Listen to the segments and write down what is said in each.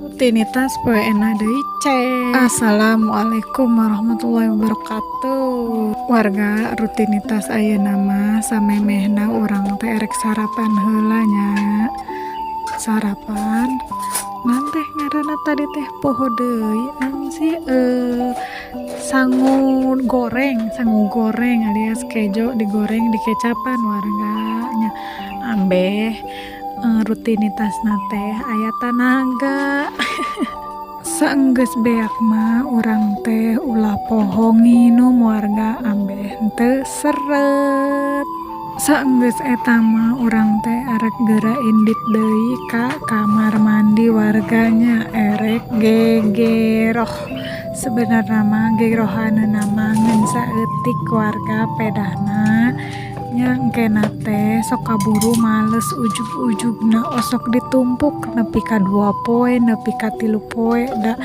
Rutinitas poe ena deui cek. Assalamualaikum warahmatullahi wabarakatuh. Warga, rutinitas ayeuna mah samemehna urang teh erek sarapan heula nya. Sarapan naon teh ngaranna tadi teh, poho deui, naon sih, sangu goreng, sangu goreng alias kejo digoreng dikecapan, warga nya. Ambeh rutinitasna teh aya tanaga. Saenggeus beak mah urang teh ulah poho nginum, warga, ambeh henteu seret. Saenggeus eta mah urang teh arek geura indit deui ka kamar mandi, warga nya, erek gegeroh. Sebenarna mah gegerohaneunna mah ngan saeutik, warga, pedahna nya engkena teh sok kaburu males, ujug-ujugna osok ditumpuk nepi ka 2 poe, nepi ka 3 poe. Da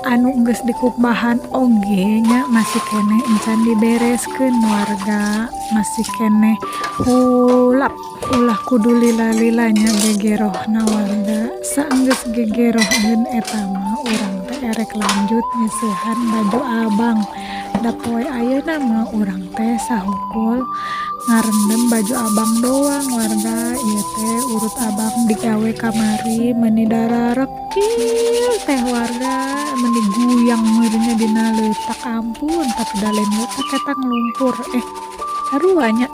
anu geus dikubahan oge nya masih keneh encan dibereskeun, warga, masih keneh hulap. Ulah kudu lila-lila nya gegerohna, warga. Saenggeus gegeroheun eta mah urang teh erek lanjut nyeusehan baju abang. Da poe ayeuna mah urang teh sahukul ngarendem baju abang doang, warga. Ieu teh urut abang digawe kamari meuni dararekil teh, warga, meuni guyang meureun nya dina leutak. Ampun, tapi da lain leutak eta, nglumpur, sarua nya.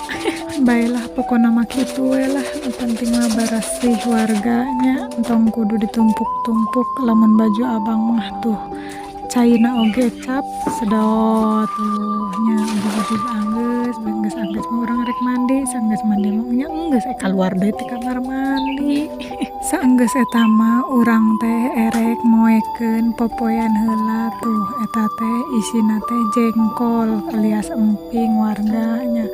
Baelah, pokona mah kitu we lah, nu penting mah beresih, warga nya, entong kudu ditumpuk-tumpuk lamun baju abang mah. Tuh, caina oge cap sedot tuh nya. Ujug-ujug anggeus, geus anggeus mah urang rek mandi. Saenggeus mandi mah nya enggeus kaluar deui ti kamar mandi. Saenggeus eta mah urang teh erek moekeun popoean heula. Tuh, eta teh isina teh jengkol alias emping, warga nya.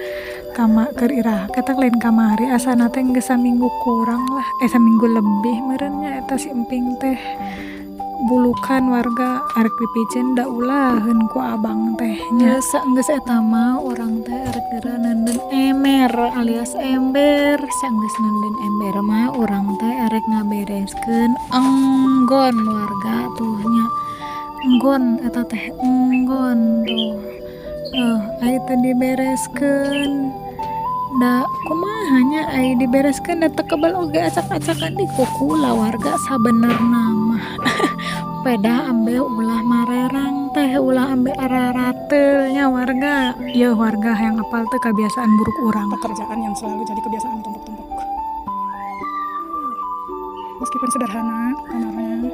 Kama keur iraha eta, lain kamari, asana teh geus saminggu kurang lah, saminggu lebih meureun nya eta si emping teh bulukan, warga. Arek dipiceun da ulaheun ku abang teh nya. Saenggeus eta mah urang teh erek geura neundeun emer alias ember. Saenggeus neundeun ember mah urang teh erek ngabereskeun enggon, warga. Tuh nya, enggon eta teh, enggon tuh. Ai teu dibereskeun da kumaha nya, ai dibereskeun da teu kebel oge, acak-acakan di kukula, warga, sabenerna mah. Pedah ambeh ulah marerang teh, ulah ambeh ararateul nya, warga. Yeuh, warga, hayang apal teu kabiasaan buruk urang? Pekerjaan yang selalu jadi kebiasaan tumpuk-tumpuk. Meskipun sederhana kamarnya.